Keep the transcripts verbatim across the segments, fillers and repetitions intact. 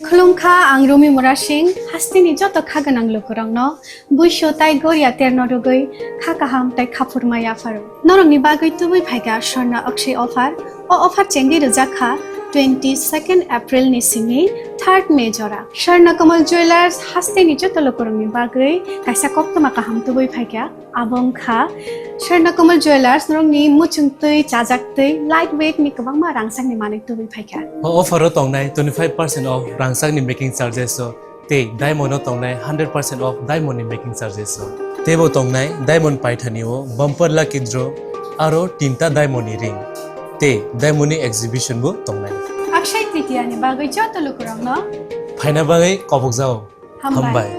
Khulumkha, ang Rumi Murasing, hasteni joto kha gwnang lukurokno buisu tai goria terno rwgwi kha kaham tai khaphurma yapharo. Norokni bagwi tubui phaikha Swarna Akshay offer. O offer chengwi rwjak kha twenty second April ni simi third May jora. Swarna Kamal Jewellers hasteni joto lukurokni bagwi kaisa koktwma kaham tubui phaikha. Abo wngkha Swarna Kamal Jewellers, norokni muchung twi, chajak twi, light weight ni kwbangma rangchakni manwi tubui phaikha. O offer o tongnai twenty five percent off rangchakni making charges o tei diamond o tongnai hundred percent off diamond ni making charges o. Teibo tongnai diamond paithani o bumper lucky draw aro tinta diamond ni ring tei diamond ni exhibition bo tongnai. Akshay Tritiya ni bagwi joto lukurokno phaina bagwi kobokjao. Hambai. Hambai.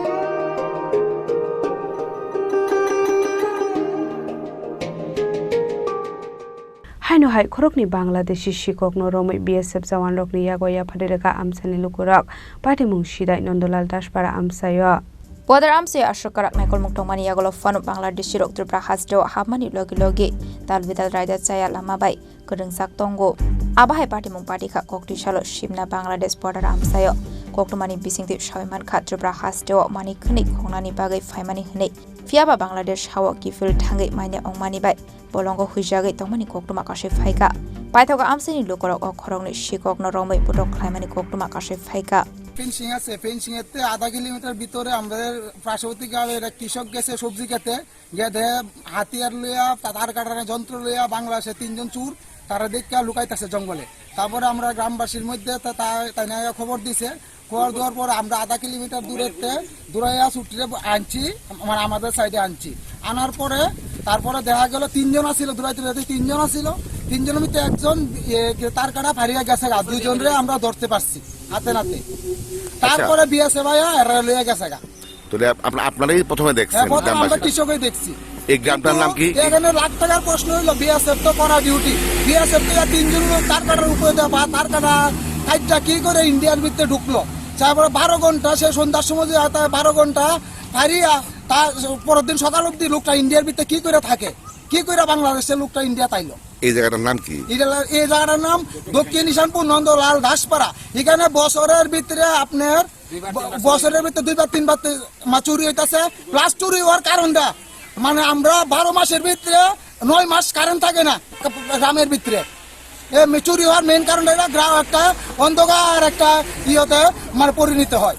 Haino hai khoroknwi Bangladeshi sikokno romwi B S F jawanrokni yago yapharwi rwkha amchaini lukurok. Patimung sidai Nondolal Daspara amchaio. Border amchaio aswk kwrak naikolmung tongmani yagulo phano Bangladeshirok Tripura hasteo hapmani logi logi tal bidal raida chaya lama bai kwrwngjak tongo. Abo hai patimung pati kha koktwi salo Simna Bangladesh border amchaio koktwmani bisingtwi sawi mankha Tripura hasteo manwi khwnwi khongnani bagwi phaimani hwnwi. Phiyaba Bangladesh hao kiphil thangwi manya wngmani bai bolongo huijagwi tongmani koktwma kasui phaikha. Paithago amchaini lukurok o khoroknwi sikokno romwi putok khlaimani koktwma kasui phaikha. Fencing আছে, ফেন্সিং এর তে আধা কিলোমিটার ভিতরে আমাদের পার্শ্ববর্তী গ্রামের এক কৃষক গেছে সবজি খেতে, গেদে হাতিয়ার লইয়া, তার কাটার যন্ত্র লইয়া বাংলাদেশে তিনজন চুর, তারা দেখা লুকাইতেছে জঙ্গলে। তারপরে আমরা গ্রামবাসীর মধ্যে তা, তা, তাই না খবর দিছে। খবর দেওয়ার পর আমরা আধা কিলোমিটার দূরেতে দূরাইয়া ছুটে আনছি, মানে আমাদের সাইডে আনছি। আনার পরে তারপরে দেখা গেল তিনজন আছিল, দূরাইতে দূরাইতে তিনজন আছিল। তিনজনের মধ্যে একজন, এ, তার কাটা ফারিয়া গেছে গা, দুইজনরে আমরা ধরতে পারছি হাতে নাতে। আচ্ছা। তারপরে বিএসএফ আয়া এরা লইয়া গেছে গা। তাহলে আপ-, আপনা-, আপনারাই প্রথমে দেখছেন, হ্যাঁ, প্রথমে আমরা গ্রামবাসীরা? কৃষকই দেখছি। এই গ্রামটার নাম কিন্তু কি? এখানে লাখ টাকার প্রশ্ন হইলো, বিএসএফ তো করা ডিউটি। বিএসএফ তো তিনজন লোক তার কাটার উপরে দেওয়া বা তার কাটা ফাইটটা কি করে ইন্ডিয়ার ভিতরে ঢুকলো? তারপরে বারো ঘন্টা, সে সন্ধ্যার সময় যে হয়, তার বারো ঘন্টা হারিয়া, তার পরের দিন সকাল অবধি লোকটা ইন্ডিয়ার ভিতরে কি করে থাকে? কি করে বাংলাদেশের লোকটা ইন্ডিয়া তাইলো? এই জায়গাটার নাম কি? এটা লা-, এই জায়গাটার নাম দক্ষিণ ঈশানপুর নন্দলাল দাসপাড়া। এখানে বছরের ভিতরে আপনার ব-, বছরের ভিতরে দুইবার তিনবার তে-, মা চুরি হইতাছে, প্লাস চুরি হওয়ার কারণটা মানে আমরা বারো মাসের ভিতরে নয় মাস কারেন্ট থাকে না গ্রামের ভিতরে। এ মে-, চুরি হওয়ার মেইন কারণটা এটা গ্রাম একটা অন্ধকার একটা ইয়েতে মানে পরিণত হয়।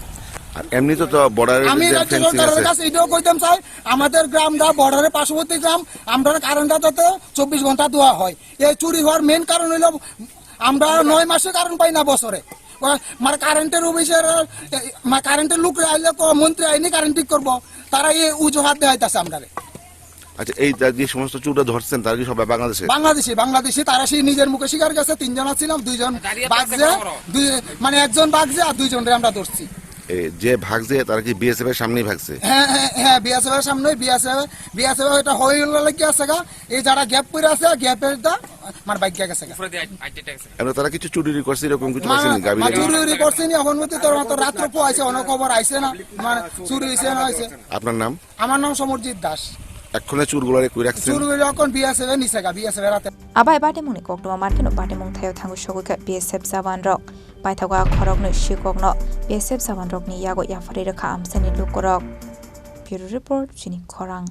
আর এমনি তো, তো বর্ডারের আমি যে রাজ্য ফেন্সিং সরকারের আছে। কাছে এটাও কইতাম চাই, আমাদের গ্রামটা বর্ডারের পার্শ্ববর্তী গ্রাম, আমরা কারেন্টটা যাতে চব্বিশ ঘন্টা দেওয়া হয়। এই চুরি হওয়ার মেইন কারণ হইলো আমরা নয় মাসে কারেন্ট পাই না বছরে। ও, মানে কারেন্টের অফিসের, এ, মা-, কারেন্টের লোক আইলে ক-, মন্ত্রী আইনি কারেন্ট ঠিক করবো, তারা এই অজুহাত দেখাইতেছে আমরা। আচ্ছা, এই যা-, যে সমস্ত চুররা ধরছেন, তারা কি সবাই বাংলাদেশে? বাংলাদেশি, বাংলাদেশি, তারা সেই নিজের মুখে স্বীকার গেছে, তিনজন আছিলাম, দুইজন ভাগছে, দুই, মানে একজন ভাগছে আর দুইজনরে আমরা ধরছি। এ, যে ভাগছে, তারা কি বিএসএফ এর সামনেই ভাগছে? হ্যাঁ, হ্যাঁ, হ্যাঁ, বিএসএফ এর সামনে, বিএসএফ, বিএসএফ এটা হই হল্লা লাগিয়ে আছে গা, এই যারা গ্যাপ করে আছে, গ্যাপের দা, মানে বাইক গেছে গা। উপরে দিয়ে আইটে ট্যাক্স। এমনি তারা কিছু চুরি করছে, এরকম কিছু মা-, পাইছেন নি? গাভী মা টাভী? চুরি উরি করছে নি, এখন মধ্যে তোর মতো রাত্র পো আইছে, অনেক খবর আইছে না, মানে চুরি হইছে না হইছে। আপনার নাম? আমার নাম সমরজিৎ দাস। এক্ষণে চুরগুলারে কই রাখছেন? চুরগুলো এখন বিএসএফ এ নিছে গা, বিএসএফ এর হাতে। Abai batimungni koktwma mankhe no batimung thaio thango sogwi kha B S F jawan rok. Paithago a khoroknwi sikokno B S F jawan rokni yago yapharwi rwkha amchaini lukurok. Bureau Report, Chini Khorang.